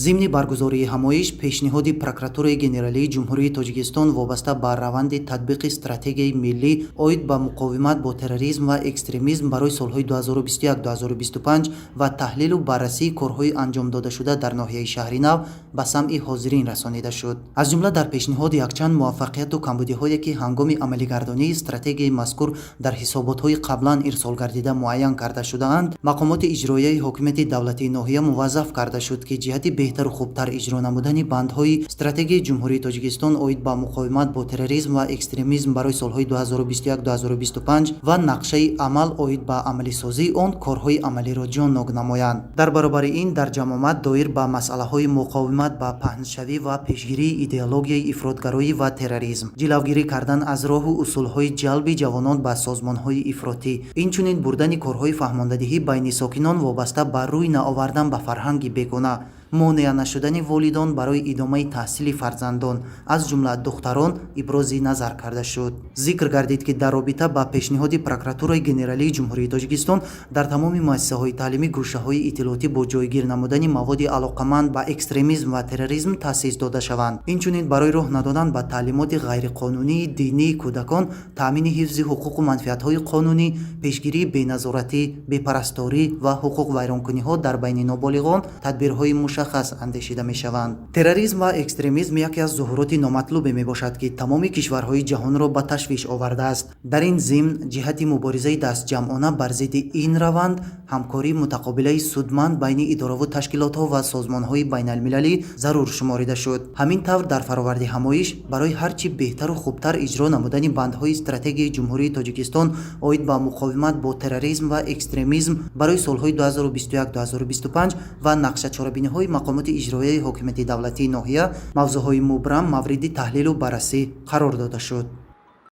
Зимни баргузории ҳамоиш пешниҳоди Прокуратураи Генералии Ҷумҳурии Тоҷикистон вобаста ба раванди татбиқи Стратегияи миллӣ оид ба муқовимат бо терроризм ва экстремизм барои солҳои 2021-2025 ва таҳлилу баррасии корҳои анҷомдодашуда дар ноҳияи Шаҳринав ба самъи ҳозирин расонида шуд. Аз ҷумла дар пешниҳод якчанд муваффақияту камбудиҳое, ки ҳангоми амалигардонии стратегияи мазкур дар ҳисоботҳои қаблан ирсолгардида муайян карда шудаанд, мақомоти иҷроияи ҳокимияти давлатии ноҳия муваззаф карда шуд, ки ҷиҳати беҳтару хубтар иҷро намудани бандҳои Стратегияи Ҷумҳурии Тоҷикистон оид ба муқовимат бо терроризм ва экстремизм барои солҳои 2021-2025 ва нақшаи амал оид ба амалисозии он корҳои амалиро ҷоннок намоянд. Дар баробари ин дар ҷамъомад доир ба масъалаҳои муқовимат ба паҳншавӣ ва пешгирии идеологияи ифротгароӣ ва терроризм, ҷилавгирӣ кардан аз роҳу усулҳои ҷалби ҷавонон ба созмонҳои ифротӣ, инчунин бурдани корҳои фаҳмондадиҳӣ байни сокинон вобаста ба рӯй наовардан ба фарҳанги бегона, монеа нашудани волидон барои идомаи таҳсили фарзандон, аз ҷумла духтарон, ибрози назар карда шуд. Зикр гардид, ки дар робита ба пешниҳоди Прокуратураи Генералии Ҷумҳурии Тоҷикистон дар тамоми муассисаҳои таълимӣ гӯшаҳои иттилоотӣ бо ҷойгир намудани маводи алоқаманд ба экстремизм ва терроризм таъсис дода шаванд. Инчунин барои роҳ надодан ба таълимоти ғайриқонунии динии кӯдакон, таъмини ҳифзи ҳуқуқу манфиатҳои қонунӣ, пешгирии беназоратӣ, бепарасторӣ ва ҳуқуқвайронкуниҳо дар байни ноболиғон тадбирҳои мушаххас андешида мешаванд. Терроризм ва экстремизм яке аз зуҳуроти номатлубе мебошад, ки тамоми кишварҳои ҷаҳонро ба ташвиш овардааст. Дар ин зимн ҷиҳати муборизаи дастҷамъона бар зидди ин раванд ҳамкории мутақобилаи судманд байни идораву ташкилотҳо ва созмонҳои байналмилалӣ зарур шуморида шуд. Ҳамин тавр, дар фароварди ҳамоиш барои ҳар чӣ беҳтару хубтар иҷро намудани бандҳои Стратегияи Ҷумҳурии Тоҷикистон оид ба муқовимат бо терроризм ва экстремизм барои солҳои 2021-2025 ва нақшачорабиниҳои мақомоти иҷроияи ҳокимияти давлатии ноҳия мавзӯъҳои мубрам мавриди таҳлилу баррасӣ қарор дода шуд.